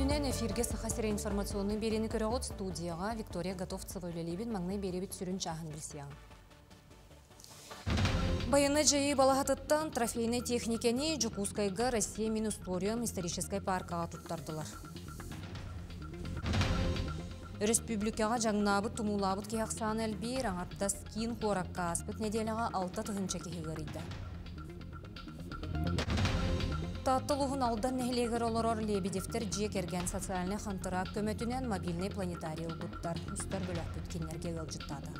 күнүнэн эфиргэ Саха сирэ информационный биэриини көрөҕүт. Студияҕа Виктория Готовцева үлэлиибин. Маҥнай биэрэбит сүрүн чааһын билсиэҕиҥ. Байыаннай дьайыы балаһатыттан трофейнай техникэни Дьокуускайга Россия мин историям историческай паркаҕа туттардылар. Өрөспүүбүлүкэҕэ дьаҥнаабыт, тумуулаабыт киһи ахсаана элбиир, аҥардас киин куоракка ааспыт нэдиэлэҕэ 6000 киһи ыарыйда. Таатта улууһун Алдан нэһилиэгэр олорор Лебедевтэр дьиэ кэргэн социальнай хантыраак көмөтүнэн мобильнай планетарий ылбыттар. Устар бөлөхпүт кинилэргэ ыалдьыттаата.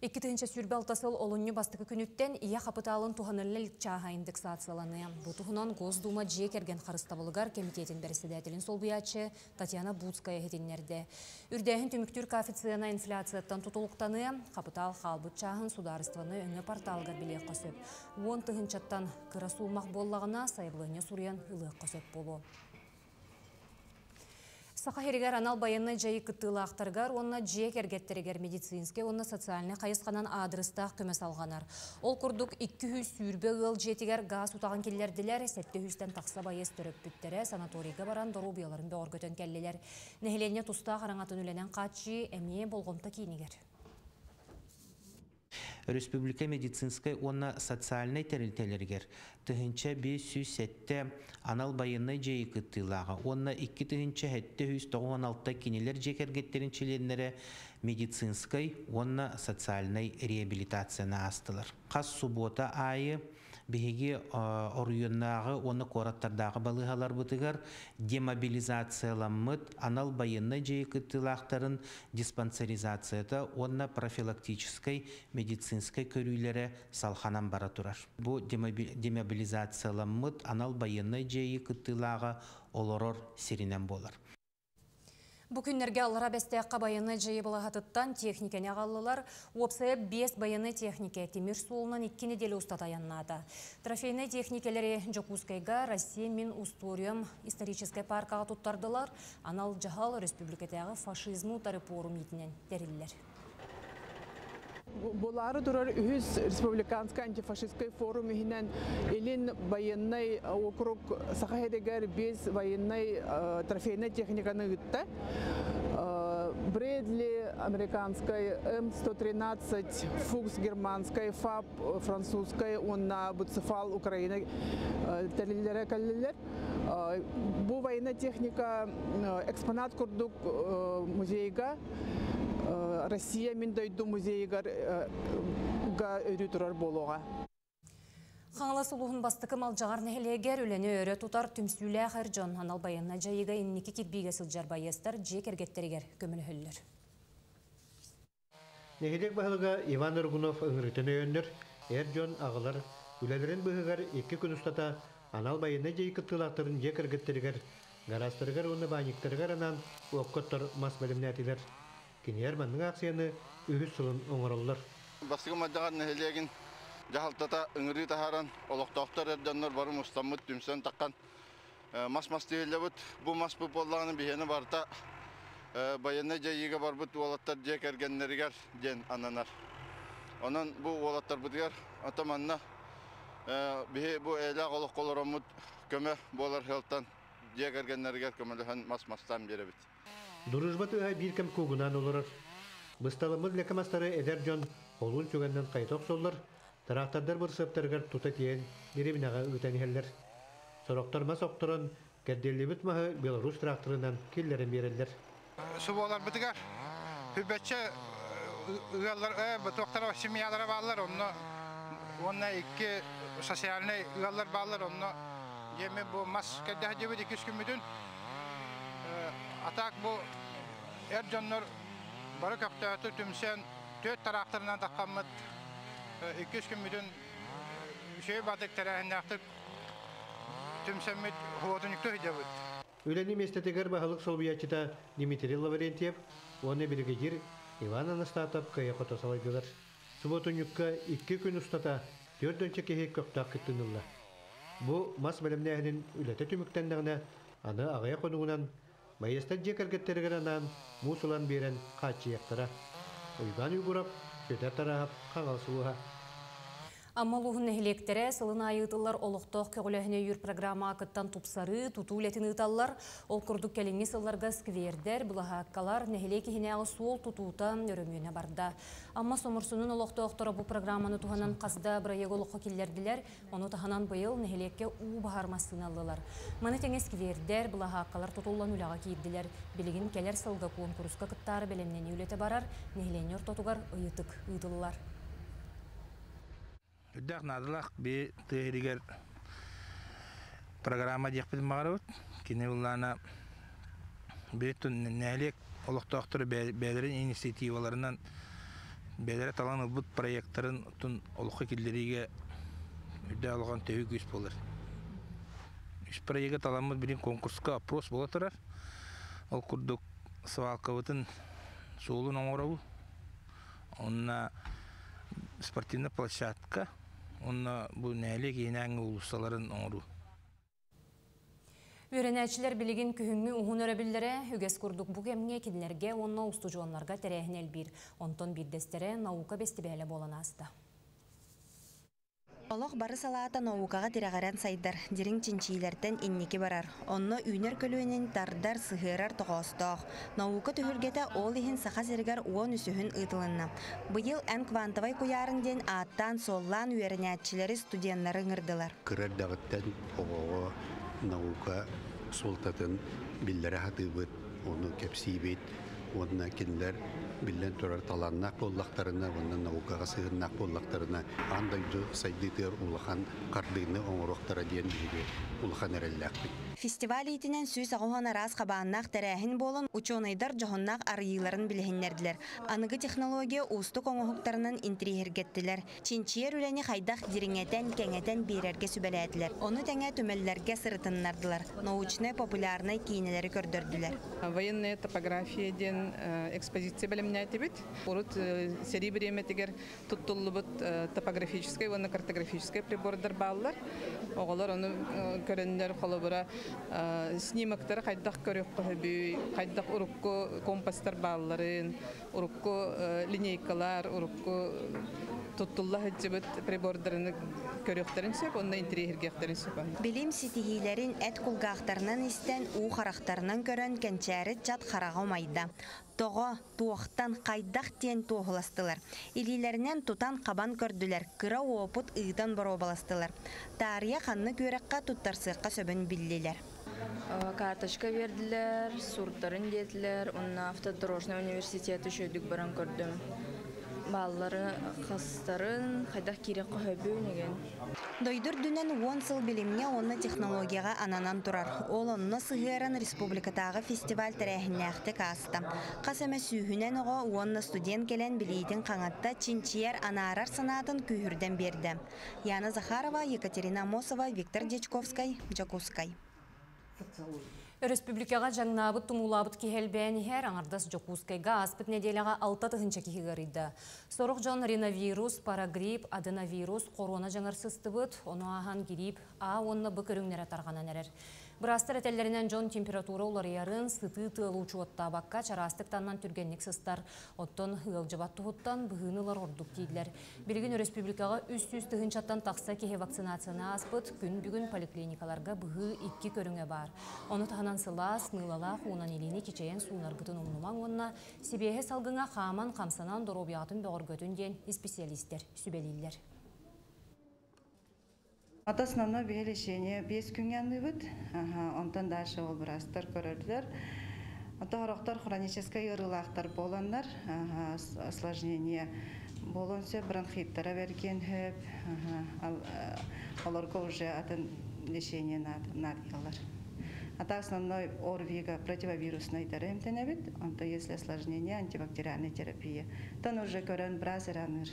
2026 сыл олунньу бастакы күнүттэн ийэ хапытаалын туһанылла илик чааһа индексацияланыа. Бу туһунан Госдума дьиэ кэргэн харыстабылыгар кэмитиэтин бэрэссэдээтэлин солбуйааччы Татьяна Буцкая иһитиннэрдэ. Үрдээһин түмүктүүр коэффициена инфляцияттан тутулуктаныа, хапытаал хаалбыт чааһын судаарыстыбаны өҥө порталыгар билиэххэ сөп. 10 тыһыынчаттан кыра суумах буоллаҕына, сайабылыанньа суруйан ылыахха сөп буолуо. Саха сиригэр анал байыаннай дьайыы кыттыылаахтарыгар уонна дьиэ кэргэттэригэр медицинскэй уонна социальнай хайысханан аадырыстаах көмө салҕанар. Ол курдук, 220 ыал дьиэтигэр гаас утаҕын киллэрдилэр, 700-тэн тахса байыас төрөппүттэрэ санаторийга баран доруобуйаларын бөҕөргөтөн кэллилэр. Нэһилиэнньэ тустаах араҥатын үлэнэн хааччыйыы эмиэ болҕомто киинигэр. Республика медицинскай уонна социальнай тэрилтэлэригэр 1507 анал байыаннай дьайыы кыттыылааҕа уонна 2796 кинилэр дьиэ кэргэттэрин чилиэннэрэ медицинскай уонна социальнай реабилитацияны аастылар. Хас субуота аайы биһиги оройуоннааҕы уонна куораттардааҕы балыыһаларбытыгар демобилизацияламмыт анал байыаннай дьайыы кыттыылаахтарын диспансеризацията уонна профилактическай медицинскай көрүүлэрэ салҕанан бара турар. Бу демобилизацияламмыт анал байыаннай дьайыы кыттыылааҕа олорор сиринэн буолар. Бу күннэргэ Аллараа Бэстээххэ байыаннай дьайыы балаһатыттан техникэни аҕаллылар. Уопсайа 5 байыаннай техникэ тимир суолунан 2 нэдиэлэ устата айаннаата. Трофейнай техникэлэри Дьокуускайга Россия мин историям историческай паркаҕа туттардылар. Анал дьаһал республикатааҕы фашизмы утары пуорум иитинэн тэриллэр. Буолаары турар үһүс республиканскай антифашистскай форум иһинэн Илин военный округ Саха сиригэр биэс военный трофейнай техниканы ыытта. Брэдли американскай, М113, Фукс германскай, ФАБ французскай уонна Буцефал Украина тэриллэрэ кэллилэр. Бу военная техника экспонат курдук музейга, Россия мин дойду музейыгар өрүү турар буолуоҕа. Хаҥалас улууһун Бастакы Малдьаҕар нэһилиэгэр үлэни өрө тутар түмсүүлээх эр дьон анал байыаннай дьайыыга инники кирбиигэ сылдьар байыастар дьиэ кэргэттэригэр көмөлөһөллөр. Нэһилиэк баһылыга Иван Аргунов ыҥырыытын өйөөннөр, эр дьон, аҕалар үлэлэрин быыһыгар 2 күн устата анал байыаннай дьайыы кыттыылаахтарын дьиэ кэргэттэригэр, гараастарыгар уонна баанньыктарыгар анаан уокка оттор мас бэлэмнээтилэр. Кинилэр маннык аахсыйаны үһүс сылын оҥороллор. Бастакы Малдьаҕар нэһилиэгин дьаһалтата ыҥырыы таһааран, олохтоохтор, эр дьоннор бары мустаммыт, түмсэн таххан мас мастыыллабыт. Бу мас буоллаҕына биһиэнэ барыта байыаннай дьайыыга барбыт уолаттар дьиэ кэргэннэригэр диэн ананар. Онон бу уолаттарбытыгар ото манна биһи бу эйэлээх олоххо олороммут көмө буолар сыалтан дьиэ кэргэннэригэр көмөлөһөн мас мастаан биэрэбит. Дружба тыаһа биир кэм куугунаан олорор. Бысталаммыт лэкэ мастары эдэр дьон холуун сүгэннэн хайыта охсоллор, тыраахтардар бырысыаптарыгар тута тиэйэн дэриэбинэҕэ ыытан иһэллэр. Сорохтор мас охторон, кэрдиллибит маһы Беларусь тыраахтарынан киллэрэн биэрэллэр. Субуоларбытыгар хүбэччэ ыаллар туохтара семьялара бааллар, онно уонна икки социальнай ыаллар бааллар, онно диэми бу мас кэрдэһ диэбит иккис күммүтүн. А так бу эр дьоннор бары көхтөөхтүк түмсэн түөрт тыраахтарынан таххаммыт иккис күммүтүн үчүгэй баҕайытык тэрээһиннээхтик түмсэммит субуотунньуктуу сылдьабыт. Үлэни миэстэтигэр баһылык солбуйааччыта Дмитрий Лаврентьев уонна биригэдьиир Иван Анастасов кыайа-хото салайдылар. Субуотунньукка 2 күн устата 40 киһи көхтөөх кыттыыны ылла. Бу мас бэлэмнээһинин үлэтэ түмүктэннэҕинэ, аны аҕыйах хонугунан байыастар дьиэ кэргэттэригэр анаан муус ылан биэрэн хааччыйыахтара. Уйбаан Уйгуров, Петр Тараһов, Хаҥалас улууһа. Амма улууһун нэһилиэктэрэ сылын аайы ыытыллар олохтоох көҕүлээһини өйүүр программаҕа кыттан тупсарыы, тутуу үлэтин ыыталлар. Ол курдук кэлиҥҥи сылларга сквердэр, былаһааккалар, нэһилиэк иһинээҕи суол тутуута, өрөмүөнэ барда. Амма Соморсунун олохтоохторо бу программаны туһанан хас да бырайыагы олоххо киллэрдилэр. Ону таһынан быйыл нэһилиэккэ уу баһар массыына ыллылар. Маны тэҥэ сквердэр, былаһааккалар тутуллан үлэҕэ киирдилэр. Билигин кэлэр сылга куонкуруска кыттаары бэлэмнэнии үлэтэ барар, нэһилиэнньэ ортотугар ыйытык ыытыллар. Үрдээх наадалаах би тыа сиригэр программа диэхпитин баҕарабыт. Кини былаана бир нэһилиэк олохтоохторо бэйэлэрин инициативаларынан бэйэлэрэ талан ылбыт проекттарын олоххо киллэриигэ үрдээх улахан төһүү күүс буолар. Үс проегы таламмыт билин конкурска опрос буола турар. Ол курдук свалкабытын суолун оҥоробут. Онно спортивнай площадка, онно бу нэһилиэк иһинээҥҥи уулуссаларын оҥоруу. Үөрэнээччилэр билигин күһүҥҥү уһун өрөбүллэрэ үгэс курдук бу кэмҥэ кинилэргэ уонна устудьуоннарга тэрээһин элбиир. Онтон биирдэстэрэ наука бэстибээлэ буолан ааста. Олох бары салаата наукаҕа тирэҕирэн сайдар, дириҥ чинчийиилэртэн инники барар. Онно үүнэр көлүөнэни тардар, сыһыарар тоҕоостоох. Наука түһүлгэтэ ол иһин Саха сиригэр уон үсүһүн ыытылынна. Быйыл Эн квантовай куйаарын диэн ааттаан-суоллаан үөрэнээччилэри, студеннары ыҥырдылар. Кыра эрдэҕиттэн оҕоҕо наука суолтатын биллэрэ сатыыбыт, ону кэпсиибит уонна кинилэр биллэн турар талааннаах буоллахтарына уонна наукаҕа сыһыаннаах буоллахтарына аан дойду сайдыытыгар улахан хардыыны оҥоруохтара диэн биһиги улахан эрэллээхпит. Фестиваль иитинэн 180 араас хабааннаах тэрээһин буолан, учуонайдар дьоһуннаах арыйыыларын билиһиннэрдилэр. Аныгы технология уустук оҥоһуктарынан интириэһиргэттилэр. Чинчийэр үлэни хайдах дириҥэтэн, кэҥэтэн биэрэргэ сүбэлээтилэр. Ону тэҥэ түмэллэргэ сырытыннардылар, научнай-популярнай киинэлэри көрдөрдүлэр. Военная топография диэн экспозиция бэлэмнээтибит. Урут сэрии бириэмэтигэр туттуллубут топографическай уонна картографическай прибордар бааллар. Оҕолор ону көрөннөр холобура снимоктары хайдах көрүөххэ сөбүй, хайдах урукку компастар баалларын, урукку линейкалар, урукку туттулла сылдьыбыт прибордарын көрүөхтэрин сөп, онно интэриэһиргиэхтэрин сөп. Билим ситиһиилэрин эт кулгаахтарынан истэн, уу харахтарынан көрөн кэнчээри ыччат хараҕа умайда. Тоҕо, туохтан, хайдах диэн туоһуластылар. Илиилэринэн тутан-хабан көрдүлэр, кыра уопут ыытан боруобаластылар. Таарыйа ханнык үөрэххэ туттарсыахха сөбүн биллилэр. Карточка биэрдилэр, сурдарын диэтилэр, уонна автодорожный университет үчүгэйдик баран көрдүм. Бааллары хастарын, хайдах киириэххэ сөбүн игин. Дойду үрдүнэн уон сыл билимҥэ уонна технологияҕа ананан турар. Ол онно сыһыаран республикатааҕы фестиваль тэрээһиннээхтик ааста. Хас эмэ сүүһүнэн оҕо уонна студент кэлэн билиитин хаҥатта, чинчийэр, анаарар санаатын күүһүрдэн биэрдэ. Яна Захарова, Екатерина Амосова, Виктор Дьячковскай, Дьокуускай. Өрөспүүбүлүкэҕэ дьаҥнаабыт, тумуулаабыт киһи элбээн иһэр, аҥардас Дьокуускайга ааспыт нэдиэлэҕэ 6000 киһи ыарыйда. Сорох дьон риновирус, парагрипп, аденовирус, хоруона дьаҥар сыстыбыт, ону ааһан гириип А уонна Б көрүҥнэрэ тарҕанан эрэр. Быраастар этэллэринэн дьон температура уларыйарын, сытыы тыалы учуоттаабакка чараастык таннан түргэнник сыстар, оттон ыалдьыбат туһуттан быһыыны ылар ордук дииллэр. Билигин өрөспүүбүлүкэҕэ 300 тыһыынчаттан тахса киһи вакцинацияны ааспыт, күн бүгүн поликлиникаларга быһыы икки көрүҥэ баар. Ону таһынан сылаас, мыылалаах уунан илиини кичэйэн суунаргытын умнумаҥ уонна сибиэһэй салгыҥа хааман, хамсанан доруобуйаҕытын бөҕөргөтүн диэн исписэлиистэр сүбэлииллэр. Ата основной биһи лечение биэс күҥҥэ аныыбыт. Онтон дальше ол быраастар көрөллөр. Ото сорохтор хроническай ыарыылаахтар буоланнар осложнение буолуон сөп, бронхиттара бэргиэн сөп. Олорго уже атын лечение наадыйаллар. Ата основной ОРВИга противовируснайдары эмтэнэбит, онто если осложнение антибактериальная терапия. Тон уже көрөн быраас эрэ аныыр.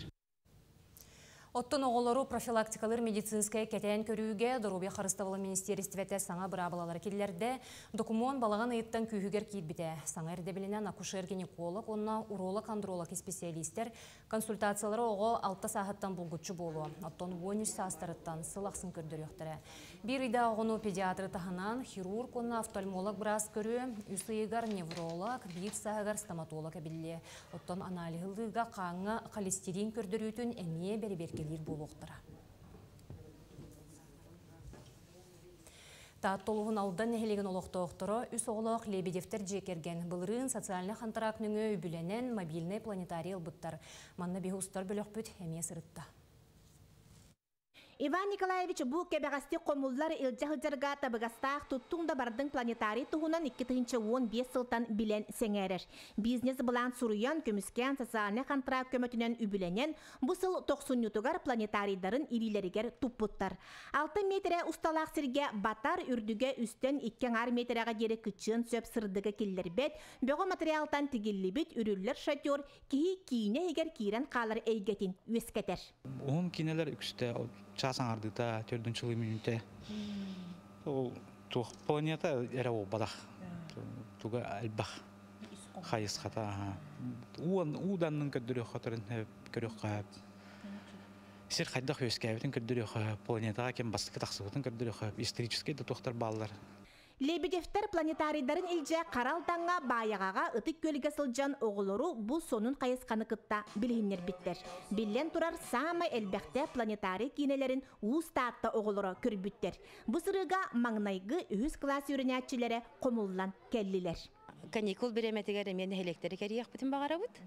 Оттон оҕолору профилактикалыыр медицинскэй кэтээн көрүүгэ Доруобуйа харыстабыла министиэристибэтэ саҥа быраабылалары киллэрдэ. Докумуон балаҕан ыйыттан күүһүгэр киирбитэ. Саҥа ирдэбилинэн акушер-гинеколог уонна уролог-андролог исписэлиистэр консультациялара оҕо алта сааһыттан булгуччу буолуо. Оттон 13 саастарыттан сыл ахсын көрдөрүөхтэрэ. Биир ыйдаах оҕону педиатры таһынан хирург уонна офтальмолог быраас көрүө, үс ыйыгар невролог, биир сааһыгар стоматолог эбиллиэ. Оттон аналиһы ылыыга хааҥҥа холестерин көрдөрүүтүн эмиэ бэрэбиэркэлиир. бэрэбиэркэлиир буолуохтара. Таатта улууһун Алдан нэһилиэгин олохтоохторо үс оҕолоох Лебедевтэр дьиэ кэргэн былырыын социальнай хантараак нөҥүө үбүлэнэн мобильнай планетарий ылбыттар. Манна биһи устар бөлөхпүт эмиэ сырытта. Иван Николаевич бу кэбэҕэстик хомуллар илдьэ сылдьарга табыгастаах туттуҥ да бардыҥ планетарий туһунан 2015 сылтан билэн сэҥээрэр. Бизнес-былаан суруйан, көмүскээн социальнай хантыраак көмөтүнэн үбүлэнэн, бу сыл тохсунньутугар планетарийдарын илиилэригэр туппуттар. Алта миэтэрэ усталаах сиргэ батар, үрдүгэ үстэн икки аҥаар миэтэрэҕэ диэри кыччыан сөп сырдыгы киллэрбэт, бөҕө материалтан тигиллибит үрүллэр шатер киһи киинэ иһигэр киирэн хаалар эйгэтин үөскэтэр. Уһун киинэлэр үксүтэ чаас аҥардыыта, төрдүн чылы мүнүүтэ. Ол туох планета эрэ буолбатах. Туга элбэх хайысхата. Уу даннын көрдөрүөххө көрүөххө сир хайдах үөскээбитин көрдөрүөххө, планетаҕа ким бастакы тахсыбытын көрдөрүөххө, историческай да туохтар бааллар. Лебедевтэр планетарийдарын илдьэ Хара Алдаҥҥа, Баайаҕаҕа, Ытык Күөлгэ сылдьан оҕолору бу сонун хайысханы кытта билиһиннэрбиттэр. Биллэн турар, саамай элбэхтэ планетарий киинэлэрин Уус Таатта оҕолоро көрбүттэр. Бу сырыыга маҥнайгы үһүс кылаас үөрэнээччилэрэ хомуллан кэллилэр. Каникул бириэмэтигэр эмиэ нэһилиэктэри кэрийиэхпитин баҕарабыт.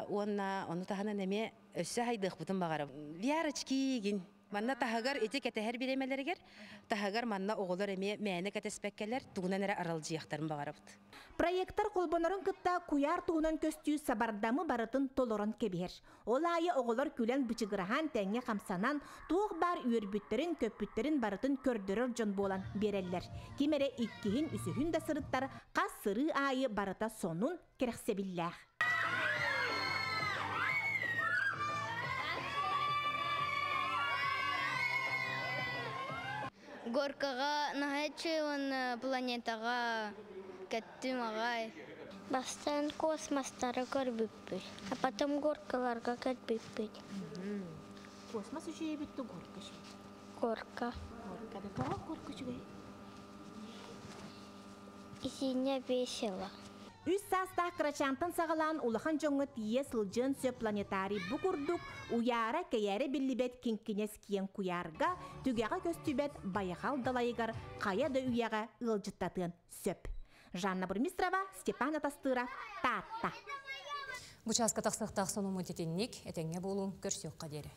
Уонна ону таһынан эмиэ өссө хайдыахпытын баҕарабыт. VR-очки Манна таһыгар ити кэтэһэр бириэмэлэригэр таһыгар манна оҕолор эмиэ мээнэ кэтэспэккэлэр тугунан эрэ аралдьыйыахтарын баҕарабыт. Проектор холбонорун кытта куйаар туһунан көстүү сабардамы барытын толорон кэбиһэр. Ол аайы оҕолор күлэн бычыгыраһан тэҥҥэ хамсанан, туох баар үөрбүттэрин, көппүттэрин барытын көрдөрөр дьон буолан биэрэллэр. Ким эрэ иккиһин, үсүһүн да сырыттар, хас сырыы аайы барыта сонун, кэрэхсэбиллээх. Горкаҕа наһааччы уонна планетаҕа кэттим аҕай. Бастаан космостары көрбүппүт, а потом горкаларга кэлбиппит. Космос үчүгэй эбит горка үчүгэй? Горка. Горка да тоҕо горка үчүгэй? Итиннэ весело. Үс саастаах кырачаантан саҕалаан улахан дьоҥҥо тиийэ сылдьыан сөп планетарий бу курдук уйаара кэйээрэ биллибэт киҥкинэс киэҥ куйаарга, түгэҕэ көстүбэт байҕал далайыгар хайа да үйэҕэ ыалдьыттатыан сөп. Жанна Бурмистрова, Степан Атастыров, Таатта. Бу чааска тахсыахтаах сонуммут итинник, этэҥҥэ буолуҥ, көрсүөххэ диэри.